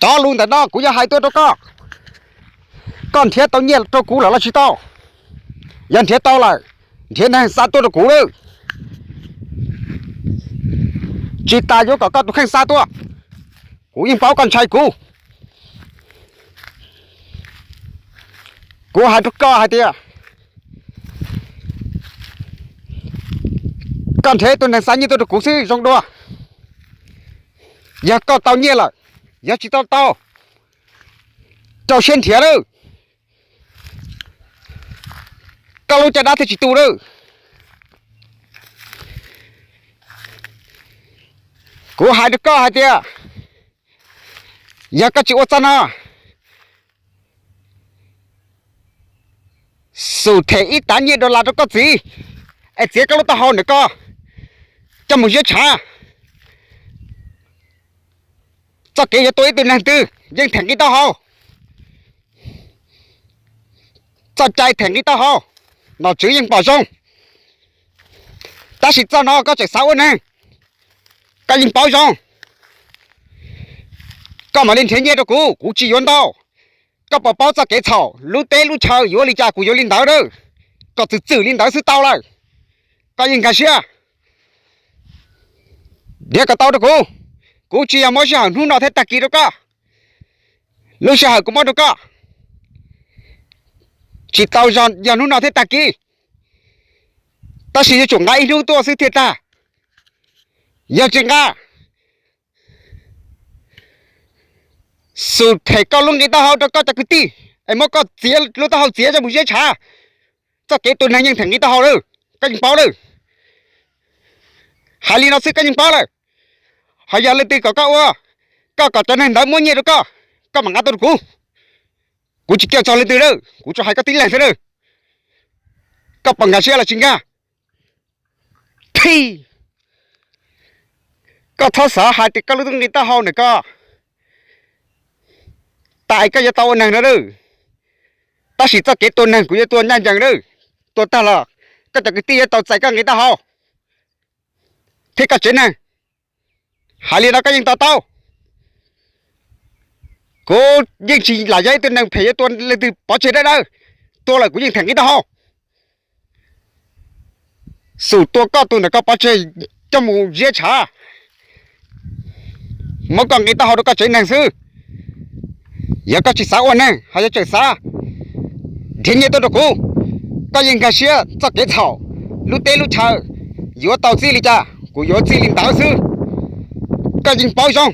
Ob lus ntawm no kuv yuav hais tuaj rau koj, koj nrhiav tau nyiaj rau kuv lawm los tsis tau? Yog nrhiav tau lawm, nrhiav neeg xa tuaj rau kuv lawm, tsis tas yuav kom koj tus kheej xa tuaj. Kuv yeej paub koj ntshai kuv. Kuv hais rau koj hais tias, koj nrhiav tus neeg xa nyiaj tuaj rau kuv xwb zoo dua. Yog koj tau nyiaj lawm, yog tsis tau tau, rau siab nrhiav lawm, koj lub caj dab thiaj tsis tu lawm. Kuv hais rau koj hais tias, yog koj tsis ua txoj no, xum them ib tav nyiaj dollar rau koj txiv, es txiav koj lub taub hau ntawm koj coj mus ziab tshav. Txoj kev yuav tua ib tug neeg twg yeej them nqi taub hau. Txoj cai them nqi taub hau, nom tswv yeej pom zoo. Tab sis txoj no koj tseem xav ua neeg, koj yeej paub zoo. Koj mam li nrhiav nyiaj rau kuv, kuv tsis yuav ntau. Koj puas paub txoj kev txhaum, lub teb lub chaw yuav li cas kuv yuav li ntawd lawm. Kom txwm txwm li ntawd xwb tau lawm. Koj yeej nkag siab, nrhiav kom tau rau kuv. Kuv tsis yog muab sij hawm hnub no thiab tag kis rau koj, lub sij hawm kuv muab rau koj tsis tau yog hnub no thiab tag kis, tab sis yuav tsum nqa ib hnub tuaj xwb thiaj tag. Yog tsis nqa, xum them koj lub nqi taub hau rau koj cov kwv tij, es muab koj txiav lub taub hau txiav coj mus ziab tshav. Txoj kev tua neeg yeej them nqi taub hau lawm, koj yeej paub lawm. Hais li no xwb koj yeej paub lawm. Ho yog leej twg kom koj ua, koj kom cov neeg ntawd muab nyiaj rau koj, koj mam nqa tuaj rau kuv. Kuv tsis cia txog leej twg lawm, kuv tsuas hais koj tib leeg xwb lawm. Koj puas nkag siab los tsis nkag? Phij! Koj txhob xav hais tias koj lub nqi taub hau ntawm koj tas koj yuav tau ua neeg no lawm. Tab sis txoj kev tua neeg kuv yuav tua ncaj ncees lawm. Tua tag los koj cov kwv tij yuav tau txais koj nqi taub hau thiab koj tsev neeg. Hais li no koj yeej to taub. Kuv yeej tsis lam yog ib tug neeg phem yuav tua leej twg pov tseg dawb dawb. Tua lawm kuv yeej them nqi taub hau. Xum tua koj tus ntawm koj pov tseg coj mus ziab tshav, muab koj nqi taub hau rau koj tsev neeg xwb. Yog koj tsis xav ua neeg ho yog tseem xav nrhiav nyiaj tuaj rau kuv, koj yeej nkag siab txoj kev txhaum, lub teb lub chaw yuav tau txij li cas kuv yuav txij li ntawd xwb. Koj yeej paub zoo.